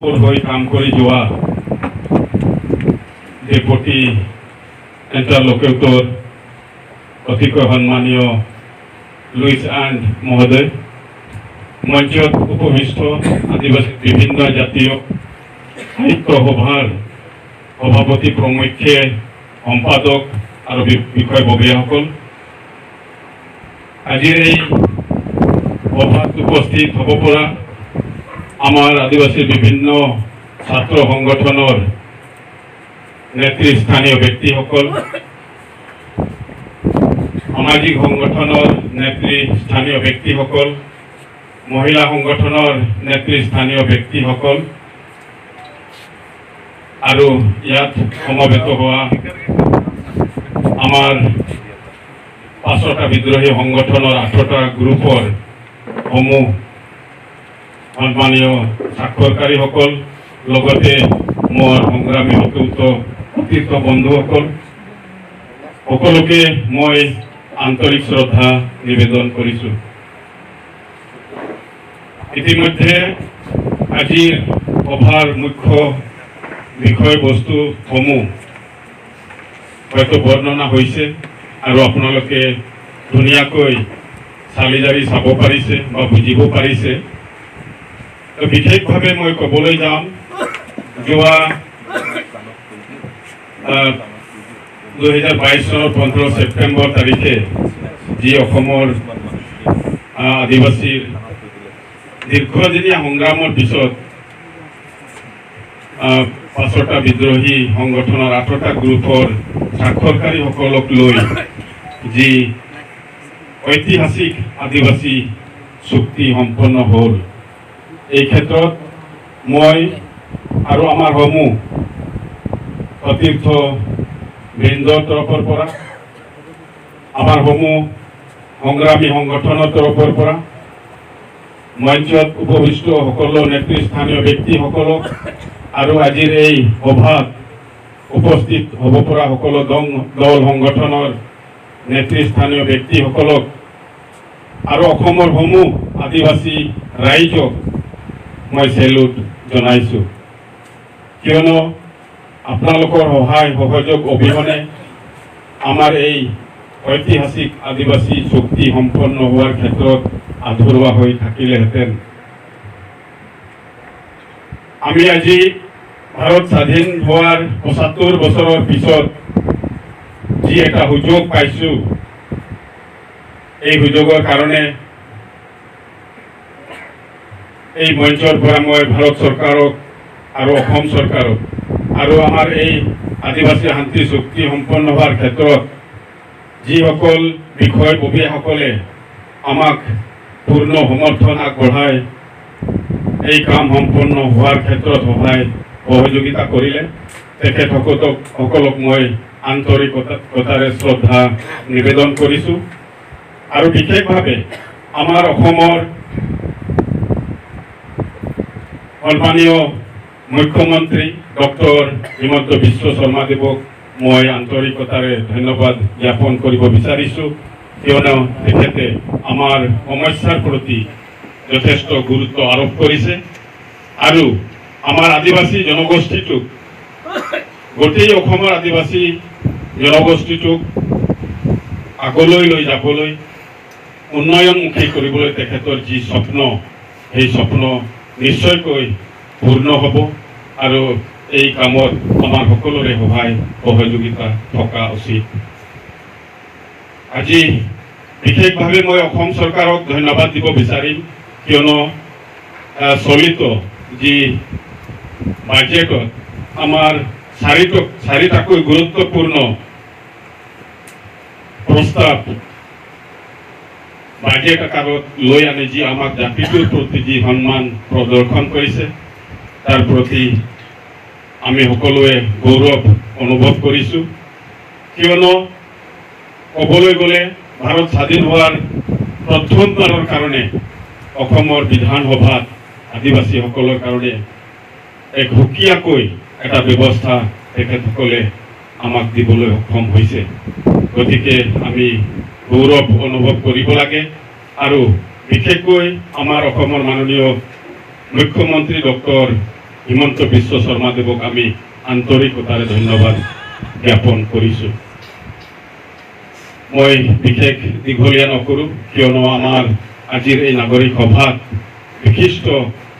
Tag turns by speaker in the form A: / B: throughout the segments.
A: হৈ কাম কৰি যোৱা ডেপুটি ইণ্টাৰলকিউটৰ অতিকৈ সন্মানীয় লুইচ আণ্ড মহোদয়, মঞ্চত উপবিষ্ট আদিবাসী বিভিন্ন জাতীয় সাহিত্য সভাৰ সভাপতি প্ৰমুখ্যে সম্পাদক আৰু বিষয়ববীয়াসকল, আজিৰ এই সভাত উপস্থিত হ'ব পৰা আমাৰ আদিবাসী বিভিন্ন ছাত্ৰ সংগঠনৰ নেতৃস্থানীয় ব্যক্তিসকল, সামাজিক সংগঠনৰ নেতৃস্থানীয় ব্যক্তিসকল, মহিলা সংগঠনৰ নেতৃস্থানীয় ব্যক্তিসকল আৰু ইয়াত সমবেত হোৱা আমাৰ পাঁচটা বিদ্ৰোহী সংগঠনৰ 8টা গ্ৰুপৰ সমূহ সন্মানীয় স্বাক্ষৰকাৰীসকল, লগতে মোৰ সংগ্ৰামী সতীৰ্থ বন্ধুসকল, সকলোকে মই আন্তৰিক শ্ৰদ্ধা নিবেদন কৰিছোঁ। ইতিমধ্যে আজিৰ সভাৰ মুখ্য বিষয়বস্তুসমূহ হয়তো বৰ্ণনা হৈছে আৰু আপোনালোকে ধুনীয়াকৈ চালি জাৰি চাব পাৰিছে বা বুজিব পাৰিছে। তো বিশেষভাৱে মই ক'বলৈ যাম, যোৱা 2022 চনৰ 15 ছেপ্টেম্বৰ তাৰিখে যি অসমৰ আদিবাসীৰ দীৰ্ঘদিনীয়া সংগ্ৰামৰ পিছত পাঁচটা বিদ্ৰোহী সংগঠনৰ 8টা গ্ৰুপৰ স্বাক্ষৰকাৰীসকলক লৈ যি ঐতিহাসিক আদিবাসী চুক্তি সম্পন্ন হ'ল, এই ক্ষেত্ৰত মই আৰু আমাৰ সমূহ সতীৰ্থ বৃন্দৰ তৰফৰ পৰা, আমাৰ সমূহ সংগ্ৰামী সংগঠনৰ তৰফৰ পৰা মঞ্চত উপবিষ্ট সকলো নেতৃস্থানীয় ব্যক্তিসকলক আৰু আজিৰ এই সভাত উপস্থিত হ'ব পৰা সকলো দল সংগঠনৰ নেতৃস্থানীয় ব্যক্তিসকলক আৰু অসমৰ সমূহ আদিবাসী ৰাইজক মই চেলুট জনাইছোঁ। কিয়নো আপোনালোকৰ সহায় সহযোগ অবিহনে আমাৰ এই ঐতিহাসিক আদিবাসী চুক্তি সম্পন্ন হোৱাৰ ক্ষেত্ৰত আধৰুৱা হৈ থাকিলেহেঁতেন। আমি আজি ভাৰত স্বাধীন হোৱাৰ 75 বছৰৰ পিছত যি এটা সুযোগ পাইছোঁ, এই সুযোগৰ কাৰণে এই মঞ্চৰ পৰা মই ভাৰত চৰকাৰক আৰু অসম চৰকাৰক আৰু আমাৰ এই আদিবাসী শান্তি চুক্তি সম্পন্ন হোৱাৰ ক্ষেত্ৰত যিসকল বিষয়ববীয়াসকলে আমাক পূৰ্ণ সমৰ্থন আগবঢ়াই এই কাম সম্পন্ন হোৱাৰ ক্ষেত্ৰত সহায় সহযোগিতা কৰিলে, তেখেতসকলক সকলক মই আন্তৰিকতাৰে শ্ৰদ্ধা নিবেদন কৰিছোঁ। আৰু বিশেষভাৱে আমাৰ অসমৰ সন্মানীয় মুখ্যমন্ত্ৰী ডক্টৰ হিমন্ত বিশ্ব শৰ্মাদেৱক মই আন্তৰিকতাৰে ধন্যবাদ জ্ঞাপন কৰিব বিচাৰিছোঁ। কিয়নো তেখেতে আমাৰ সমস্যাৰ প্ৰতি যথেষ্ট গুৰুত্ব আৰোপ কৰিছে আৰু আমাৰ আদিবাসী জনগোষ্ঠীটোক, গোটেই অসমৰ আদিবাসী জনগোষ্ঠীটোক আগলৈ লৈ যাবলৈ, উন্নয়নমুখী কৰিবলৈ তেখেতৰ যি স্বপ্ন, সেই স্বপ্ন নিশ্চয়কৈ পূৰ্ণ হ'ব আৰু এই কামত আমাৰ সকলোৰে সহায় সহযোগিতা থকা উচিত। আজি বিশেষভাৱে মই অসম চৰকাৰক ধন্যবাদ দিব বিচাৰিম, কিয়নো চলিত যি বাজেটত আমাৰ চাৰিটাকৈ গুৰুত্বপূৰ্ণ প্ৰস্তাৱ বাজেট আকাৰত লৈ আনি যি আমাক জাতিটোৰ প্ৰতি যি সন্মান প্ৰদৰ্শন কৰিছে, তাৰ প্ৰতি আমি সকলোৱে গৌৰৱ অনুভৱ কৰিছোঁ। কিয়নো ক'বলৈ গ'লে ভাৰত স্বাধীন হোৱাৰ প্ৰথমবাৰৰ কাৰণে অসমৰ বিধানসভাত আদিবাসীসকলৰ কাৰণে এক সুকীয়াকৈ এটা ব্যৱস্থা তেখেতসকলে আমাক দিবলৈ সক্ষম হৈছে। গতিকে আমি গৌৰৱ অনুভৱ কৰিব লাগে আৰু বিশেষকৈ আমাৰ অসমৰ মাননীয় মুখ্যমন্ত্ৰী ডক্টৰ হিমন্ত বিশ্ব শৰ্মাদেৱক আমি আন্তৰিকতাৰে ধন্যবাদ জ্ঞাপন কৰিছোঁ। মই বিশেষ দীঘলীয়া নকৰোঁ, কিয়নো আমাৰ আজিৰ এই নাগৰিক সভাত বিশিষ্ট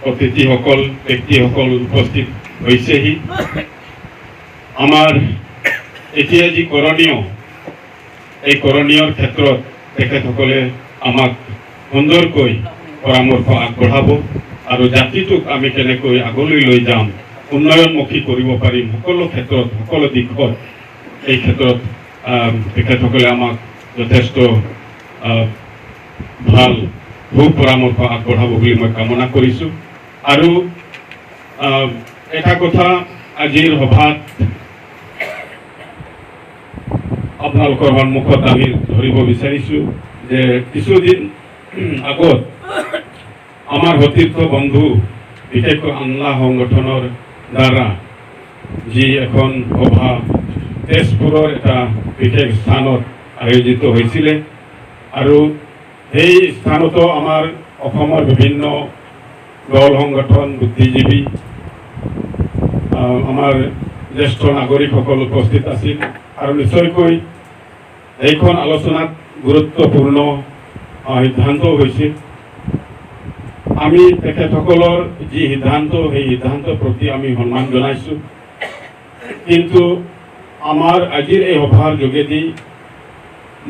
A: অতিথিসকল, ব্যক্তিসকল উপস্থিত হৈছেহি। আমাৰ এতিয়া যি কৰণীয়, এই কৰণীয়ৰ ক্ষেত্ৰত তেখেতসকলে আমাক সুন্দৰকৈ পৰামৰ্শ আগবঢ়াব আৰু জাতিটোক আমি কেনেকৈ আগলৈ লৈ যাম, উন্নয়নমুখী কৰিব পাৰিম সকলো ক্ষেত্ৰত, সকলো দিশত, এই ক্ষেত্ৰত তেখেতসকলে আমাক যথেষ্ট ভাল সু পৰামৰ্শ আগবঢ়াব বুলি মই কামনা কৰিছোঁ। আৰু এটা কথা আজিৰ সভাত আপোনালোকৰ সন্মুখত আমি ধৰিব বিচাৰিছোঁ যে কিছুদিন আগত আমাৰ সতীৰ্থ বন্ধু, বিশেষকৈ আনলা সংগঠনৰ দ্বাৰা যি এখন সভা তেজপুৰৰ এটা বিশেষ স্থানত আয়োজিত হৈছিলে আৰু সেই স্থানতো আমাৰ অসমৰ বিভিন্ন দল সংগঠন, বুদ্ধিজীৱী, আমাৰ জ্যেষ্ঠ নাগৰিকসকল উপস্থিত আছিল আৰু নিশ্চয়কৈ এইখন আলোচনাত গুৰুত্বপূৰ্ণ সিদ্ধান্তও হৈছিল। আমি তেখেতসকলৰ যি সিদ্ধান্ত, সেই সিদ্ধান্তৰ প্ৰতি আমি সন্মান জনাইছোঁ। কিন্তু আমাৰ আজিৰ এই সভাৰ যোগেদি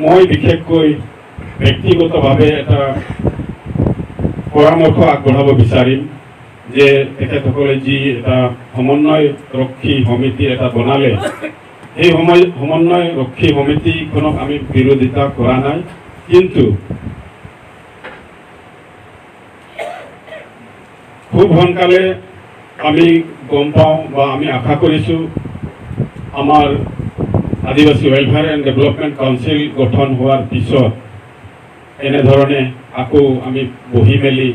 A: মই বিশেষকৈ ব্যক্তিগতভাৱে এটা পৰামৰ্শ আগবঢ়াব বিচাৰিম যে তেখেতসকলে যি এটা সমন্বয় ৰক্ষী সমিতি এটা বনালে, সেই সমন্বয় ৰক্ষী সমিতিখনক আমি বিৰোধিতা কৰা নাই, কিন্তু খুব সোনকালে আমি গম পাওঁ বা আমি আশা কৰিছোঁ আমাৰ আদিবাসী ৱেলফেয়াৰ এণ্ড ডেভেলপমেণ্ট কাউন্সিল গঠন হোৱাৰ পিছত এনেধৰণে আকৌ আমি বহি মেলি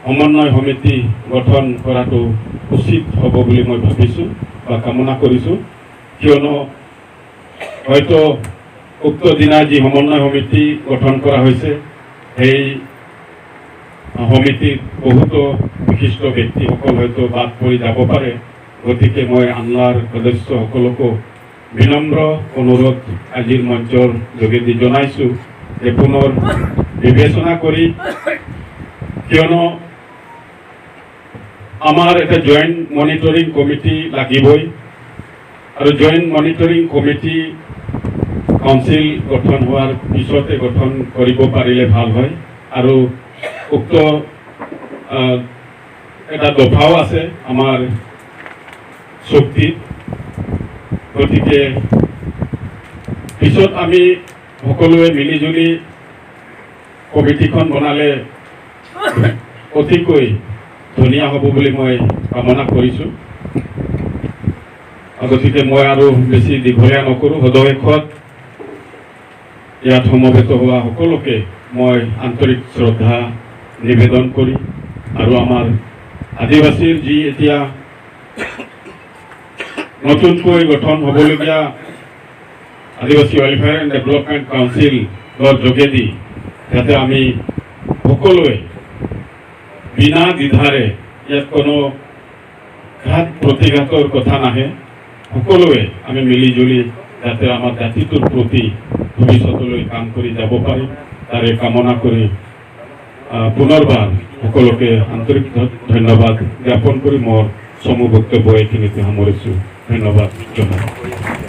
A: সমন্বয় সমিতি গঠন কৰাটো উচিত হ'ব বুলি মই ভাবিছোঁ বা কামনা কৰিছোঁ। কিয়নো হয়তো উক্ত দিনা যি সমন্বয় সমিতি গঠন কৰা হৈছে, সেই সমিতিত বহুতো বিশিষ্ট ব্যক্তিসকল হয়তো বাদ পৰি যাব পাৰে। গতিকে মই আনলাৰ সদস্যসকলকো বিনম্ৰ অনুৰোধ আজিৰ মঞ্চৰ যোগেদি জনাইছোঁ যে পুনৰ বিবেচনা কৰি, কিয়নো আমাৰ এটা জইণ্ট মনিটৰিং কমিটি লাগিবই আৰু জইণ্ট মনিটৰিং কমিটি কাউন্সিল গঠন হোৱাৰ পিছতে গঠন কৰিব পাৰিলে ভাল হয়। আৰু উক্ত এটা দফাও আছে আমাৰ চুক্তিত, গতিকে পিছত আমি সকলোৱে মিলিজুলি কমিটিখন বনালে অতিকৈ ধুনীয়া হ'ব বুলি মই কামনা কৰিছোঁ। গতিকে মই আৰু বেছি দীঘলীয়া নকৰোঁ। সদশেষত ইয়াত সমবেত হোৱা সকলোকে মই আন্তৰিক শ্ৰদ্ধা নিবেদন কৰি আৰু আমাৰ আদিবাসীৰ যি এতিয়া নতুনকৈ গঠন হ'বলগীয়া আদিবাসী ৱেলফেয়াৰ এণ্ড ডেভেলপমেণ্ট কাউন্সিলৰ যোগেদি যাতে আমি সকলোৱে বিনা দ্বিধাৰে, ইয়াত কোনো ঘাত প্ৰতিঘাতৰ কথা নাহে, সকলোৱে আমি মিলিজুলি যাতে আমাৰ জাতিটোৰ প্ৰতি ভৱিষ্যতলৈ কাম কৰি যাব পাৰিম, তাৰে কামনা কৰি পুনৰবাৰ সকলোকে আন্তৰিক ধন্যবাদ জ্ঞাপন কৰি মোৰ চমু বক্তব্য এইখিনিতে সামৰিছোঁ। ধন্যবাদ জনালোঁ।